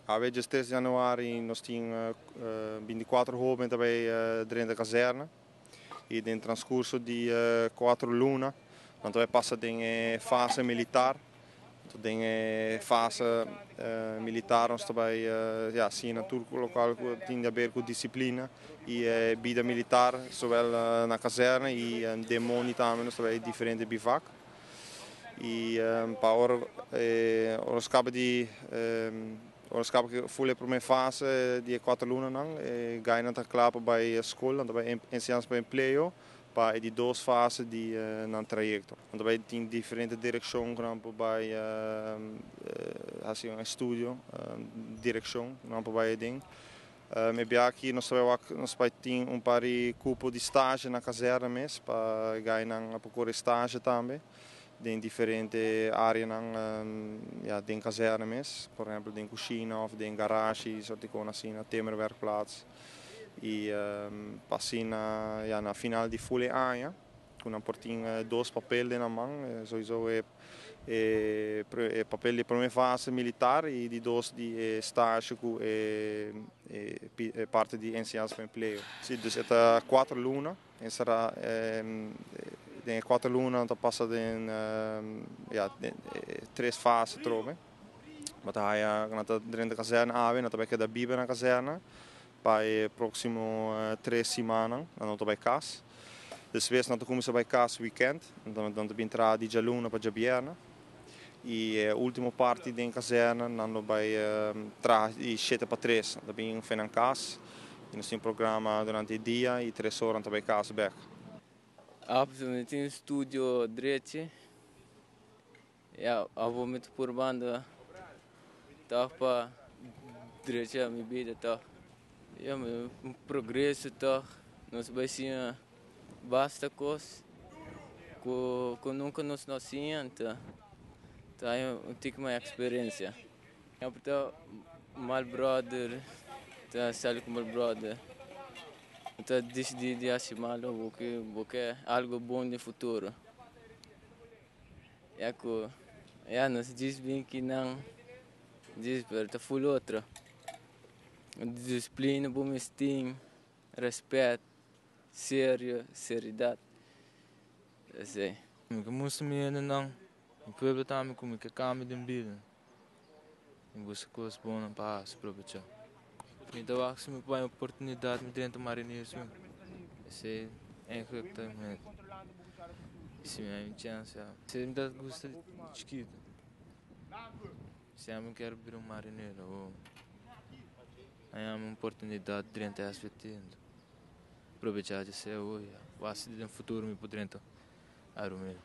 Awe 13 di januari nos tin 24 hoben tambe den kazerne. I den transkurso di 4 luna, nan ta pasa den fase militar. Anto, den fase militar nos tambe, ja, asina, tur loke tin di haber ku disiplina i bida militar, zowel na kazerne i den mondi tambe nos tambe diferente bivak. I pa ora ora kaba di ora kaba ku full e promé fase di 4 luna nan, gainan ta kla pa bai skol, nan ta bai enseñansa pa empleo pa e di 2 fase di nan trayekto. Nan bai tin diferente direkshon ku nan por bai hasi un estudio, direkshon nan por bai den. E bia aki nos bai nos bai tin un par di kupo di stage na kazerne mes pa gainan por kore stage tambe den diferente áreanan, ja, den kazerne mes, por ehèmpel den kushina òf den garage, sorto kos asina, timmerwerkplaats. I pa asina, ja, na final di full aña, ku nan por tin 2 papel den man, sowieso e papel di promé fase militar i di 2 di stage ku e parti di enseñansa pa empleo. Si, dus e ta 4 luna, enserá den 4 luna ta pasa den, ja, den 3 fase trobe. Ma ta haya nan ta den kazerne awe, nan ta bai keda biba na kazerne pa e próksimo 3 siman, nan ta bai kas. Despues nan ta kuminsá bai kas weekend, nan ta bin traha di djaluna pa djabièrnè. I e último parti den kazerne nan lo bai traha di 7 pa 3, nan ta bin for nan kas. I nos tin programa durante dia i 3 or nan ta bai kas bèk. Ah, mi tin studio drechi. Ja, abo mi ta purbando toch pa drecha mi bida toch. Ja, un progreso toch. Nos bai siña basta kos ku nunka nos no siña, anto ta un tiki mas eksperensia. Ja, ta mal brother, ta sali ku mal brother. Ta disidí di hasi malo porque algo bon den futuro. Ja, ku ja, nos djis bin ki nan djis, pero ta full otro. Disiplina bo mester, rèspèt, serio, seriedat. Esei. Mi ke mustra mi hendenan, mi pueblo tambe ku mi ke kambio den bida. Mi buska kos bon pa hasi aprovechá. Mi ta wak si mi por haña oportunidat mi drenta marineros. Esei eigenlijk ta mi si mi haña un chèns, ja. Esei mi ta gusta di chikitu. Siempre mi kier bira un marinero o haña un oportunidat drenta SVT. Aprovechá esei awor, ja. Wak si den futuro mi por drenta Arumil.